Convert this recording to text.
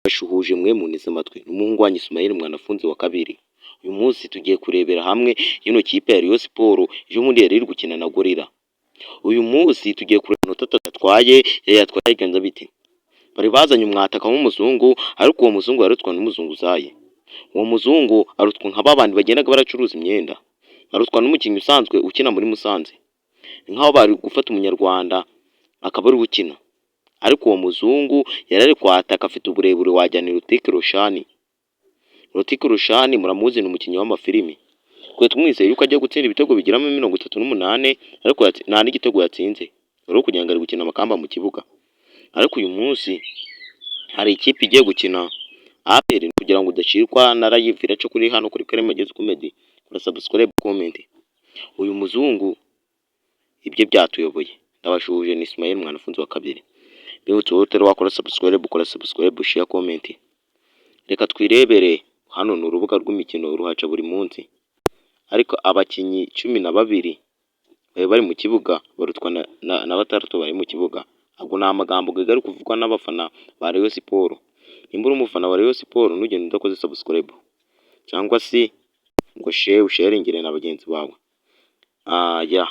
Ndabasuhuje mwe munteze amatwi, ni umuhungu wanyu Ismail Mwanafunzi wa kabiri. Uyu munsi tugiye kurebera hamwe ino kipe ya Rayon Sports ejo bundi yari iri gukina na Gorilla. Uyu munsi tugiye kureba amanota atatu yatwaye, yayatwaye bigenze bite? Bari bazanye umwataka w'umuzungu, ariko uwo muzungu yarutwa n'umuzunguzayi. Uwo muzungu arutwa nka babandi bagendaga baracuruza imyenda, arutwa n'umukinnyi usanzwe ukina muri Musanze. Ni nk'aho bari gufata umunyarwanda akaba ariwe ukina, ariko uwo muzungu yari ari kwataka afite uburebure wagira ni Hrithik Roshan. Hrithik Roshan muramuzi, ni umukinnyi w'amafilimi. Twari tumwizeye yuko agiye gutsinda ibitego bigera muri 38, ariko nta n'igitego yatsinze. Wari kugira ngo ari gukina amakamba mu kibuga. Ariko uyu munsi hari ikipe igiye gukina APR. Kugira ngo udacikwa na live iraca kuri hano kuri Karemagezi Comedy, kora subscribe, comment. Uyu muzungu ibye byatuyoboye. Ndabasuhuje, ni Ismail Mwanafunzi wa kabiri. Mbibutse, wowe utari wakora subscribe, ukora subscribe, share, comment. Reka twirebere hano, ni urubuga rw'imikino ruhaca buri munsi. Ariko abakinnyi 12 bari bari mu kibuga barutwa na batandatu bari mu kibuga. Ubwo ni amagambo ari kuvugwa n'abafana ba Rayon Sports. Nimba uri umufana wa Rayon Sports, ntugende udakoze subscribe cyangwa se ngo share, usharingire na bagenzi bawe. Ya.